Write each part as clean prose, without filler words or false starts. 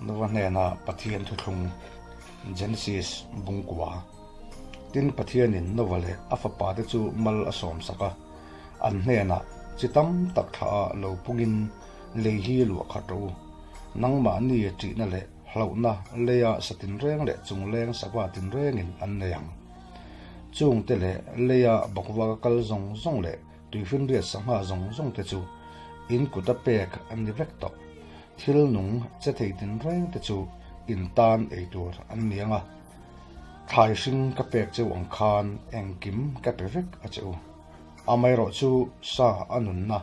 Nova hnena Pathian thuthlung, Genesis bungkua. Tin, Pathianin Nova leh a fapate chu mal a sawmsak a, an hnenah, Chi tam tak thlah ah lo pungin lei hi luah khat rawh u. Nangmahni ṭihna leh hlauhna leia sa tinreng leh chungleng sava tinrengin an nei ang. Chungte leh leia bawkvaka kal zawng zawng leh tuifinriat sangha zawng zawngte chu in kuta pek an ni vek tawh. Thil nung che thei tinreng te chu in tan ei tur an ni ang a, thlai hring ka pek cheu ang khan engkim ka pe vek a che u. Amaherawhchu sa a nunna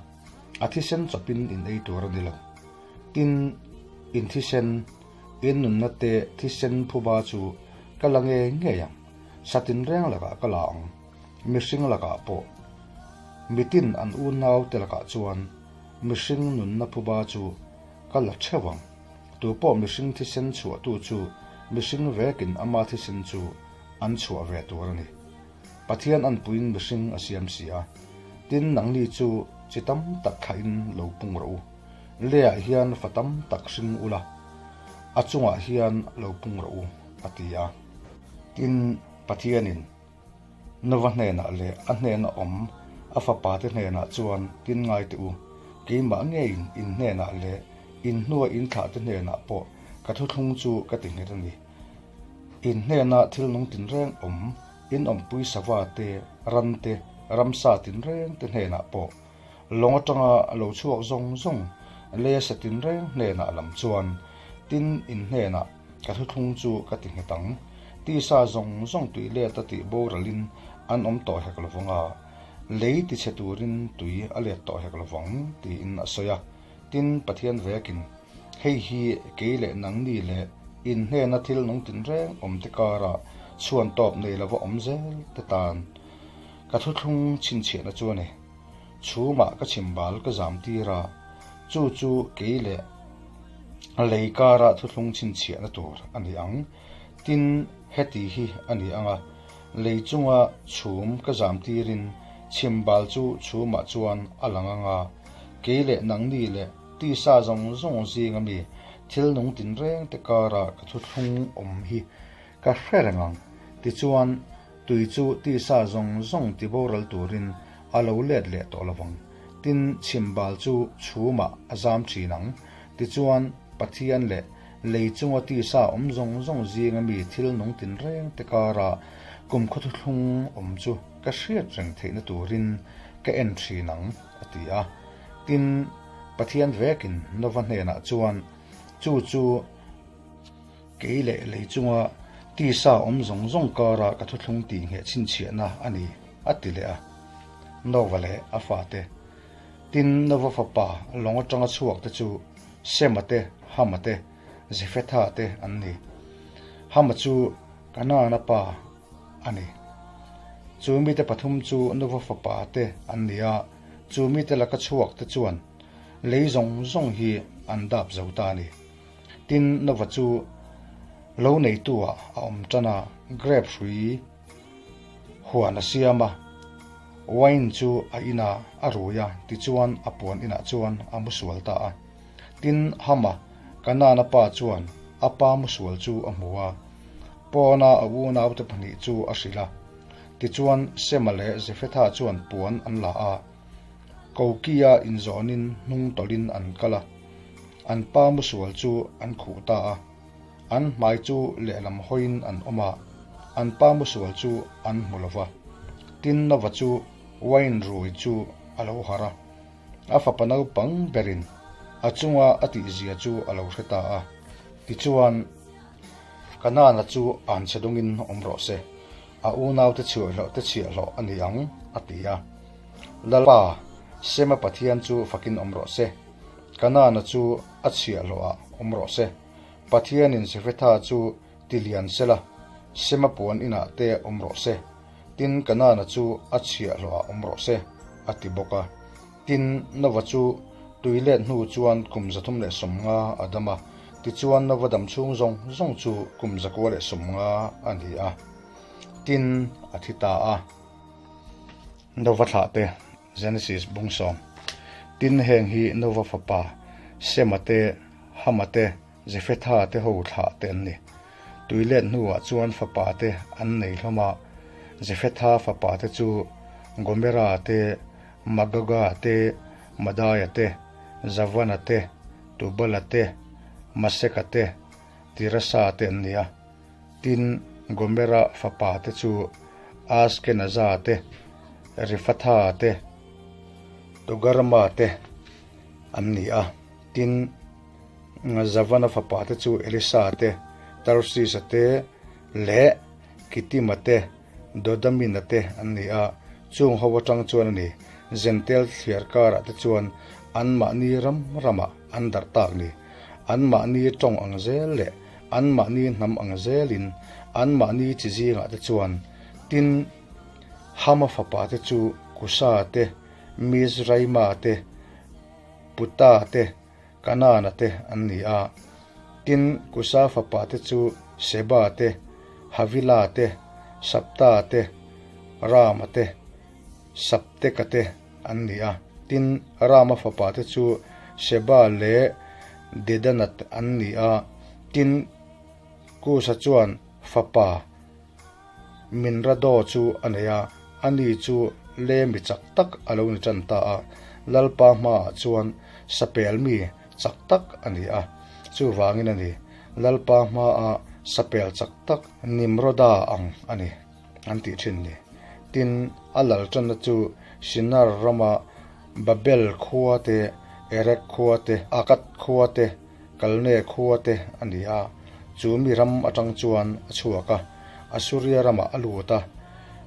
a thisen chawpin in ei tur a ni lo. Tin, in thisen, in nunna te thisen phuba chu ka la ngei ngei ang, sa tinreng lakah ka la ang, mihring lakah pawh. Mitin an unau te lakah chuan mihring nunna phuba chu ka la theuh ang. Tupawh mihring thisen chhuahtu chu mihring vekin ama thisen chu an chhuah ve tur a ni. Pathian anpuiin mihring a siam si a, tin nangni chu chi tam tak thlahin lo pung rawh u. Leiah hian fa tam tak hring ula, a chungah hian lo pung rawh u, a ti a. Tin, Pathianin Nova hnenah leh a hnena awm a fapate hnenah chuan tin ngai teh u, keimah ngeiin in hnenah leh in hnua in thlahte hnenah pawh ka thuthlung chu ka ti nghet a ni. In hnena thil nung tinreng awm, in awmpui sava te, ran te, ramsa tinreng te hnenah pawh lawng atanga lo chhuak zawng zawng leia sa tinreng hnenah lam chuan tin in hnenah ka thuthlung chu ka ti nghet ang. Tisa zawng zawng tui let a tih boralin an awm tawh hek lovang a, lei tichhe turin tui a let tawh hek lovang tiin a sawi a. Tin, Pathian vekin, Hei hi kei leh nangni leh in hnena thil nung tinreng awmte kara chhuan tawp nei lova awm zel te tan ka thuthlung chhinchhiahna chu a ni. Chhumah ka chhimbal ka zam tir a, chu chu kei leh lei kara thuthlung chhinchhiahna tur a ni ang. Tin, heti hi a ni ang a, lei chunga chhum ka zam tirin chhimbal chu chhumah chuan a lang ang a, kei leh nangni leh tisa zawng zawng zinga mi thil nung tinreng te kara ka thuthlung awm hi ka hre reng ang. Tichuan, tui chu tisa zawng zawng tiboral turin a lo let leh tawh lovang. Tin, chhimbal chu chhumah a zam thin ang. Tichuan, Pathian leh lei chunga tisa awm zawng zawng zinga mi thil nung tinreng te kara kumkhaw thuthlung awm chu ka hriat reng theihna turin ka en thin ang, a ti a. Tin, Pathian vekin Nova hnenah chuan, Chu chu kei leh lei chunga tisa awm zawng zawng kara ka thuthlung tih ngheh chhinchhiahna a ni, a ti leh a. Nova leh a fate. Tin, Nova fapa lawng atanga chhuak te chu Sema te, Hama te, Jefetha te an ni. Hama chu Kanaana pa a ni. Chu mite pathum chu Nova fapa te an ni a, chu mite laka chhuak te chuan lei zawng zawng hi an dap zo ta a ni. Tin, Nova chu lo neitu-ah a awm tan a, grape hrui huan a siam a, wine chu a in a, a rui a, tichuan a puan inah chuan a mu sual ta a. Tin, Hama, Kanaana pa chuan a pa mu sual chu a hmu a, pawna a unaute pahnih chu a hrilh a. Tichuan, Sema leh Jefetha chuan puan an la a, Kokia inzawnin hnung tawlhin an kal a, an pa mu sual chu an khuh ta a. An hmai chu lehlam hawiin an awm a, an pa mu sual chu an hmu lo va. Tin, Nova chu wine rui chu a lo harh a, a fapa naupang berin a chunga a tihzia chu a lo hre ta a. Tichuan, Kanaana chu anchhe dawngin awm rawh se, a unaute chhuahhlawh te chhiahhlawh a ni ang, a ti a. Lalpa, Sema Pathian chu fakin awm rawh se, Kanaana chu a chhiahhlawhah awm rawh se. Pathianin Jefetha chu ti lian sela, Sema puan inah te awm rawh se, tin Kanaana chu a chhiahhlawhah awm rawh se, a ti bawk a. Tin, Nova chu tui let hnu chuan kum 350 a dam a, tichuan Nova dam chhung zawng zawng chu kum 950 a ni a. Tin, a thi ta a. Nova thlah te, Genesis bung sawm. Tin, heng hi Nova fapa Sema te, Hama te, Jefetha te ho thlah te an ni. Tui let hnuah chuan fapa te an nei hlawm a, Jefetha fapa te chu Gomera te, Magoga te, Madaia te, Javana te, Tubala te, Maseka te, Tirasa te an ni a. Tin, Gomera fapa te chu Askenaza te, Rifatha te, Togarma te an ni a. Tin, Javana fapa te chu Elisa te, Tarsisa te leh Kitima te, Dodamina te an ni a. Chung ho atang chuan a ni, Zentel thliar karah te chuan anmahni ram ramah an darh tak ni. Anmahni tawng ang zel leh anmahni hnam ang zelin anmahni chi zingah te chuan tin Hama fapa te chu Kusa te, Mizraima te, Puta te, Kanaana te an ni a. Tin, Kusa fapa te chu Seba te, Havila te, Sabta te, Rama te, Sabteka te an ni a. Tin, Rama fapa te chu Sheba leh Dedana te an ni a. Tin, Kusa chuan fapa Minrado chu a nei a, ani chu lemi chak tak a lo ni tan ta a. Lalpa hmaah chuan sapel mi chak tak a ni a, chuvangin a ni, Lalpa hmaa sapel chak tak Nimroda ang a ni, an tih thin ni. Tin, a lal tanna chu Shinar rama Babel khua te, Erek khua te, Akkad khua te, Kalne khua te a ni a, chu mi ram atang chuan a chhuak a, Asuria ramah a lut a,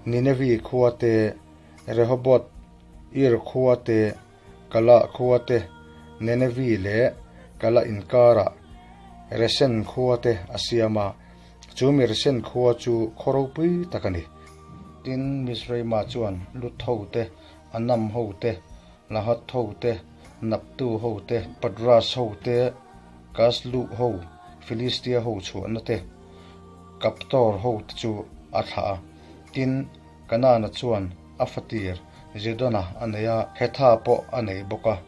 Ninevi khua te, Rehoboth, Ir khua te, Kalah khua te, Nenevi leh Kalah inkarah Resen khua te a siam a, chu mi Resen khua chu khaw ropui tak a ni. Tin, Mizraima chuan Lut ho te, Anam ho te, Lahat ho te, Naptu ho te, Patras ho te, Kasluh ho, Filistia ho chhuahna te, Kaptor ho te chu a thlah a. Tin, Kanaana chuan a fatir Zidona a nei a, Hetha pawh a nei bawk a.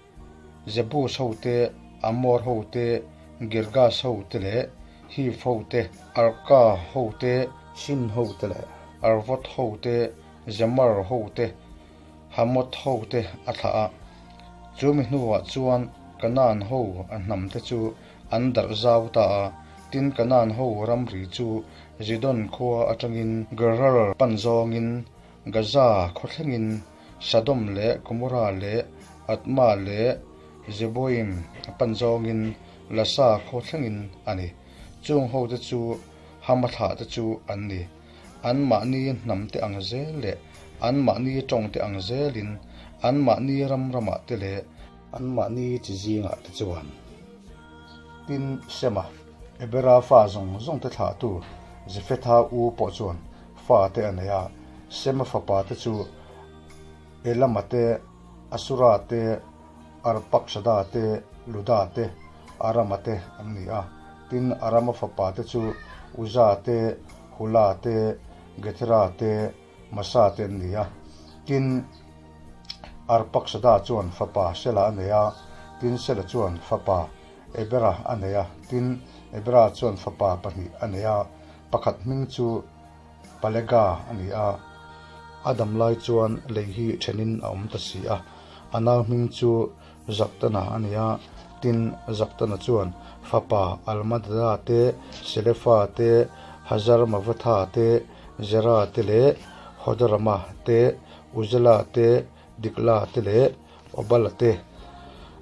Jebus ho te, Amor ho te, Girgas ho te leh Hiv ho te, Arka ho te, Sin ho te leh Arvot ho te, Zemar ho te, Hamoth ho te a thlah a. Chu mi hnuah chuan Kanaan ho a hnam te chu an darh zau ta a. Tin, Kanaan ho ramri chu Zidon khua atangin Gerar pan zawngin Gaza khaw thlengin Sodom leh Gomorrah leh Admah leh Zeboim pan zawngin Lasa khaw thlengin a ni. Chung ho te chu Hama thlah te chu an ni. Anmahni hnamte ang zel leh anmahni tawngte ang zelin anmahni ram ramah te leh anmahni chi zingah te chuan tin Sema, Ebera fa zawng zawng te thlahtu Jefetha u pawh chuan fa te a nei a. Sema fapa te chu Elama te, Asura te, Arpaksada te, Luda te, Arama te an ni a. Tin, Arama fapa te chu Uza te, Hula te, Gethera te, Masa te an ni a. Tin, Arpaksada chuan fapa Sela a nei a, tin, Sela chuan fapa Ebera a nei a. Tin, Ebera chuan fapa pahnih a nei a, pakhat hming chu Palega a ni a. A dam lai chuan lei hi thenin a awm ta si a. A nau hming chu Zaktana a ni a. Tin, Zaktana chuan fapa Almadada te, Selefa te, Hazarmavatha te, Zera te leh Hodorama te, Uzela te, Dikla te leh Obala te,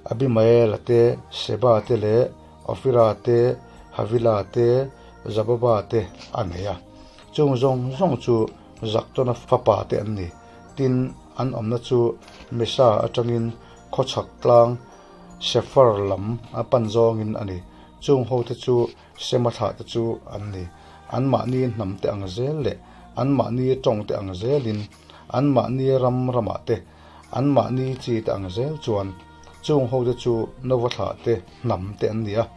Abimaela te, Seba te leh Ofira te, Havila te, Zababa te a nei a. Chung zawng zawng chu Zaktona fapa te an ni. Tin, an awmna chu Mesa atangin khawchhak tlang Sefar lam a pan zawngin a ni. Chung hote chu Sema thlah te chu an ni. Anmahni hnam te ang zel leh anmahni tawng te ang zelin anmahni ram ramah te anmahni chi te ang zel chuan chung hote chu Nova thlah te hnam te an ni a.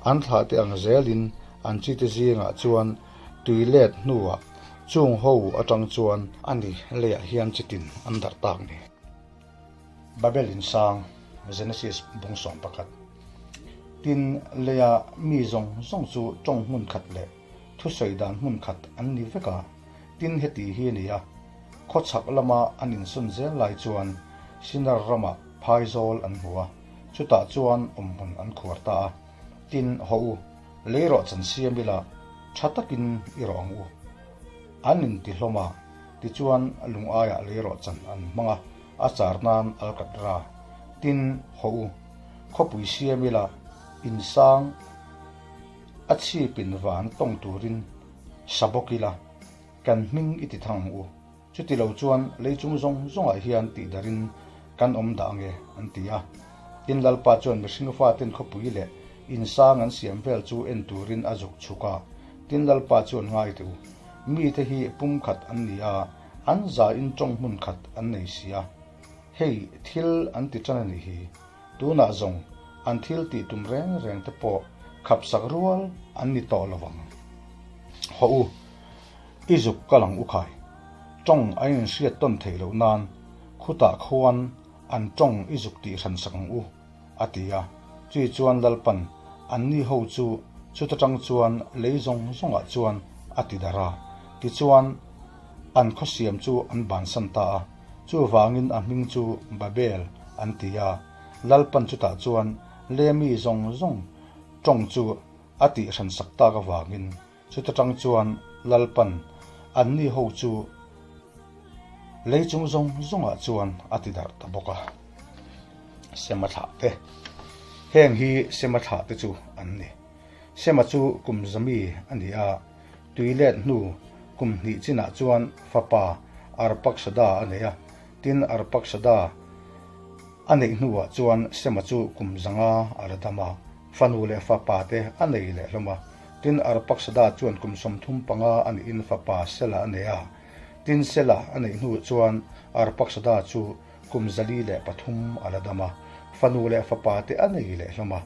An thlah te ang zelin an chi te zingah chuan tui let hnuah chung ho atang chuan a ni leiah hian chitin an darh tak ni. Babel insang, Genesis bung 11. Tin, leia mi zawng zawng chu tawng hmun khat leh thusawi dan hmun khat an ni vek a. Tin, heti hi a ni a, khawchhak lama an insawn zel lai chuan Sinar ramah phaizawl an hmu a, chutah chuan awmhmun an khuar ta a. Tin, hawh u, lei rawh chan siam ila, tha takin i rawh ang u. An inti hlawm a, tichuan lung aiah lei rawh chan an hmang a, a char nan alkatra. Tin, hawh u, khawpui siam ila, insang a chhipin van tawng turin sa bawk ila, kan hming i ti thang ang u. Chuti lo chuan lei chung zawng zawngah hian tihdarin kan awm dah ange, an ti a. Tin, Lalpa chuan mihring faten khawpui leh insang an siam vel chu en turin a zuk chhuk a. Tin, Lalpa chuan ngai teh u, mite hi pumkhat an ni a, an zain tawng hmun khat an nei si a. Hei, thil an ti tan a nih hi. Tunah zawng an thil tih tum reng reng te pawh khapsak rual an ni tawh lo vang. Hawh u, i zuk kal ang u khai. Tawng a inhriat tawn theih loh nan khutah khuan an tawng i zuk tih hran sak ang u, a ti a. Chui chuan Lalpan anni ho chu chuta tang chuan lei zawng zawngah chuan a ti darh a. Tichuan an khawsiam chu an bansan ta a. Chuvangin a hming chu Babel an ti a. Lalpan chutah chuan Lemi zawng zawng tawng chu a tih hran sak tak avangin chuta tang chuan Lalpan anni ho chu lei chung zawng zawngah chuan a ti darh ta bawk a. Sema thlah te Heng hi Sema thlah te chu an ni. Sema chu kum zami a ni a, tui let hnu kum hnih chinah chuan fapa Arpaksada a nei a, tin Arpaksada a neih hnuah chuan Sema chu kum zanga a la dam a, fanu leh fapa te a nei leh hlawm a. Tin Arpaksada chuan kum 35 a nihin fapa Sela a nei a, tin Sela a neih hnuah chuan Arpaksada chu kum 403 a la dam a, fanu leh fapa te a nei leh hlawm a.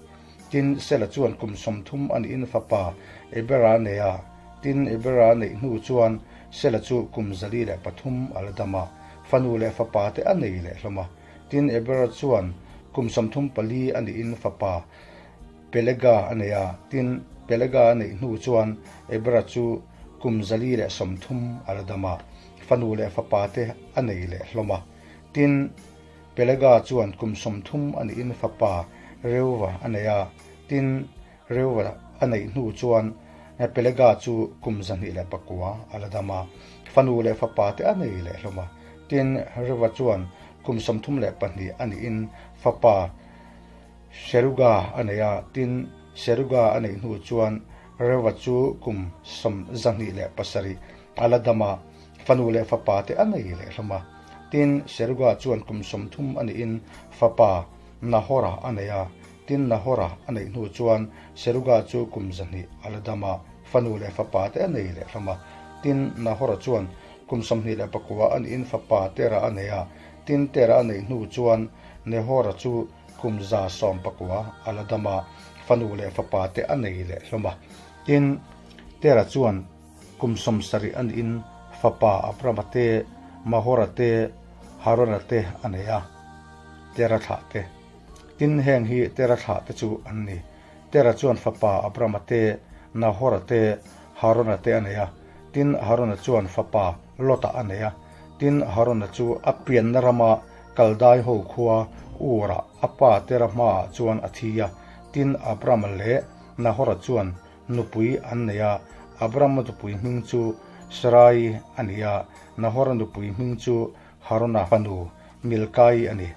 Tin, Sela chuan kum 30 a nihin fapa Ebera a nei a. Tin, Ebera a neih hnu chuan Sela chu kum 403 a la dam a, fanu leh fapa te a nei leh hlawm a. Tin, Ebera chuan kum 34 a nihin fapa Pelega a nei a. Tin, Pelega a neih hnu chuan Ebera chu kum 130 a la dam a, fanu leh fapa te a nei leh hlawm a. Tin, Pelega chuan kum 30 a nihin fapa Reuva a nei a, tin, Reuva a neih hnu chuan Pelega chu kum 209 a la dam a, fanu leh fapa te a nei leh hlawm a. Tin, Reuva chuan kum 32 a nihin fapa Seruga a nei a, tin, Seruga a neih hnu chuan Reuva chu kum 207 a la dam a, fanu leh fapa te a nei leh hlawm a. Tin, Seruga chuan kum 30 a nihin fapa Nahora a nei a, tin Nahora a neih hnu chuan Seruga chu kum 200 a la dam a, fanu leh fapa te a nei leh hlawm a. Tin, Nahora chuan kum 29 a nihin fapa Tera a nei a, tin Tera a neih hnu chuan Nehora chu kum 119 a la dam a, fanu leh fapa te a nei leh hlawm a. Tin, Tera chuan kum 70 a nihin fapa Abrama te, Mahora te, Harona te a nei a, Tera thlah te. Tin, heng hi Tera thlah te chu an ni. Tera chuan fapa Abrama te, Nahora te, Harona te a nei a. Tin, Harona chuan fapa Lota a nei a. Tin, Harona chu a pianna rama Kaldai ho khua Ur-ah a pa Tera hmaah chuan a thi a. Tin, Abrama leh Nahora chuan nupui an nei a, Abrama nupui hming chu Sarai a ni a, Nahora nupui hming chu Harona fanu Milkai a ni.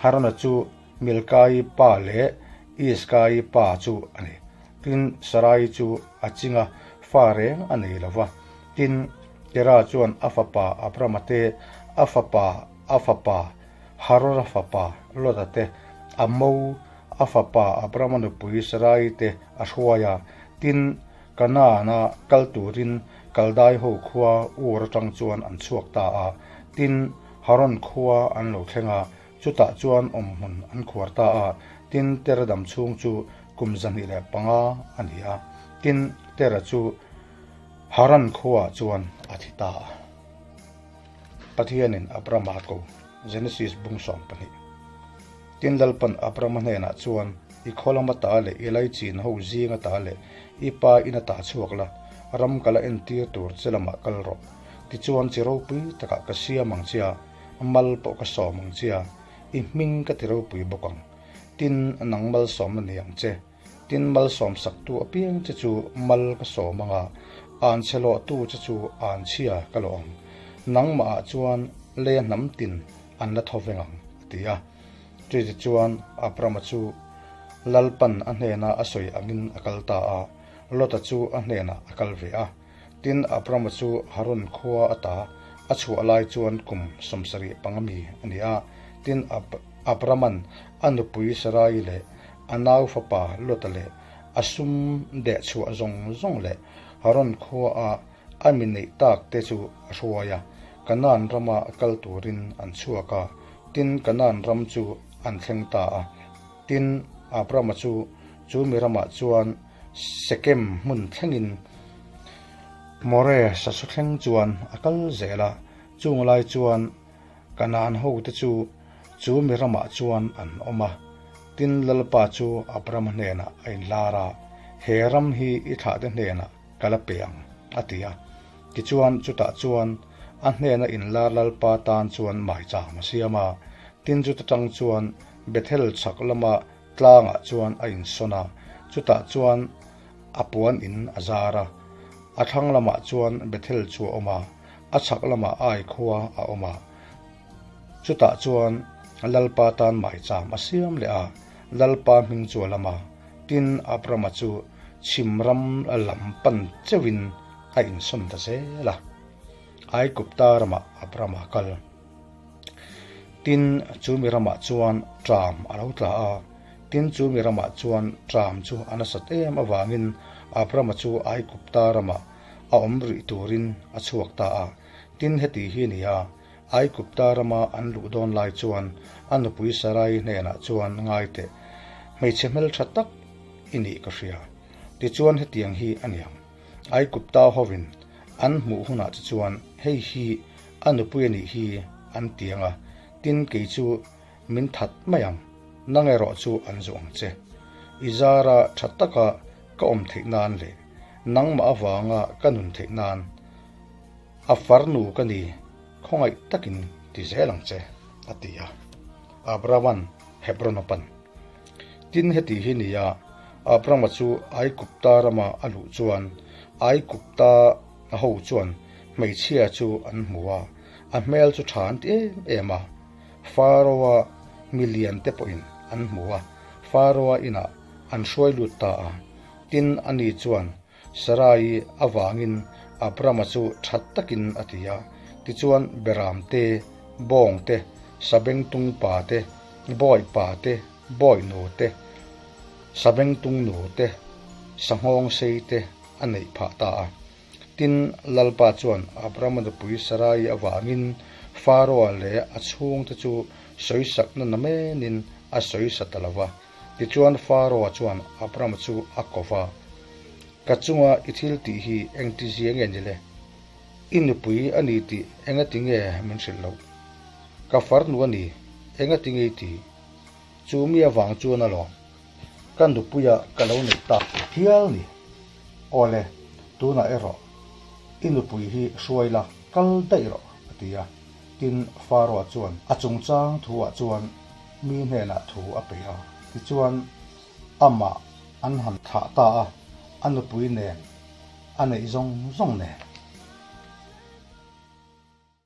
Harona chu Milkai pa leh Iskai pa chu a ni. Tin, Sarai chu a ching a, fa reng a nei lo va. Tin, Tera chuan a fapa Abrama te, a fapa a fapa Harona fapa Lota te, a mo a fapa Abrama nupui Sarai te a hruai a. Tin, Kanaana kal turin Kaldai ho khua Ur atang chuan an chhuak ta a. Tin, Haran khua an lo thleng a, chutah chuan awmhmun an khuar ta a. Tin, Tera dam chhung chu kum 205 a ni a. Tin, Tera chu Haran khuaah chuan a thi ta a. Pathianin Abrama ko, Genesis bung 12. Tin, Lalpan Abrama hnenah chuan, I khaw lama ta leh i laichin ho zinga ta leh i pa ina ta chhuak la, ram ka la entir tur che lamah kal rawh. Tichuan chi ropui takah ka siam ang che a, mal pawh ka sawm ang che a, i hming ka ti ropui bawk ang. Tin, nang malsawmna ni ang che. Tin, malsawmsaktu apiang che chu mal ka sawm ang a, anchhe lawhtu che chu anchhia ka lawh ang. Nangmahah chuan leia hnam tin an la tho veng ang, a ti a. Chutichuan chuan Abrama chu Lalpan a hnena a sawi angin a kal ta a, Lota chu a hnenah a kal ve a. Tin, Abrama chu Haran khua ata a chhuah lai chuan kum 75 mi a ni a. Tin, Abraman a nupui Sarai leh a nau fapa Lota leh a sum dehchhuah zawng zawng leh Haran khua a a mi neih tak te chu a hruai a, Kanaan rama kal turin an chhuak a, tin, Kanaan ram chu an thleng ta a. Tin, Abrama chu chu mi ramah chuan Sekem hmun thlengin More sasu thleng chuan a kal zel a, chung lai chuan Kanaan hote chu chu mi ramah chuan an awm a. Tin, Lalpa chu Abrama hnenah a inlar a, He ram hi i thlahte hnenah ka la pe ang, a ti a. Tichuan, chutah chuan a hnena inlar Lalpa tan chuan maicham a siam a. Tin, chuta tang chuan Bethel chhak lama tlangah chuan a insawn a, chutah chuan a puan in a zar a. A thlang lamah chuan Bethel chu a awm a, a chhak lamah Ai khua a awm a. Chutah chuan Lalpa tan maicham a siam leh a, Lalpa hming chu a lam a. Tin, Abrama chu chhim ram lam pan cheuhin a insawn ta zel a. Aigupta ramah Abrama a kal. Tin, chu mi ramah chuan ṭam a lo tla a. Tin, chu mi ramah chuan ṭam chu a nasat em avangin Abrama chu Aigupta ramah a awm rih turin a chhuak ta a. Tin, heti hi a ni a, Aigupta rama an luh dawn lai chuan a nupui Sarai hnenah chuan ngai teh, Hmeichhe hmeltha tak i nih ka hria. Tichuan hetiang hi a ni ang, Aigupta hovin an hmuh hunah che chuan hei hi a nupui a nih hi an ti ang a, tin kei chu min that mai ang, nang erawh chu an zawh ang che. I zara tha taka ka awm theih nan leh nangmah avanga ka nun theih nan A farnu ka ni, khawngaih takin ti zel ang che, a ti a. Abrama'n Hebron a pan. Tin, heti hi ni a, Abrama chu Aigupta rama a luh chuan Aigupta ho chuan hmeichhia chu an hmu a, a hmel chu tha an ti em em a. Faraoa milian te pawhin an hmu a, Faraoa inah an hruai lut ta a. Tin, ani chuan Sarai avangin Abrama chu that takin a ti a. Tichuan Beram te, Bawng te, Sabengtung pa te, Bawi pa te, Bawi nu te, Sabengtung nu te, Sanghawng sei te a neih phah ta a. Tin, Lalpa chuan Abrama nupui Sarai avangin Faroa leh a chhungte chu sawisakna namenin a sawisa ta lo va. Tichuan Faraoa chuan Abrama chu a ko va, Ka chunga i thil tih hi engtizia nge ni le? I nupui a ni tih engati nge min hrilh loh? Ka farnu a ni, engati nge i tih? Chu mi avang chuan alawm, ka nupuia ka lo neih tak hial ni. Awle, tunah erawh i nupui hi hruai la, kal daih rawh, a ti a. Tin, Faraoa chuan a chungchang thuah chuan mi hnenah thu a pe a, tichuan amah an han thlah ta a, a nupui nen a neih zawng zawng nen.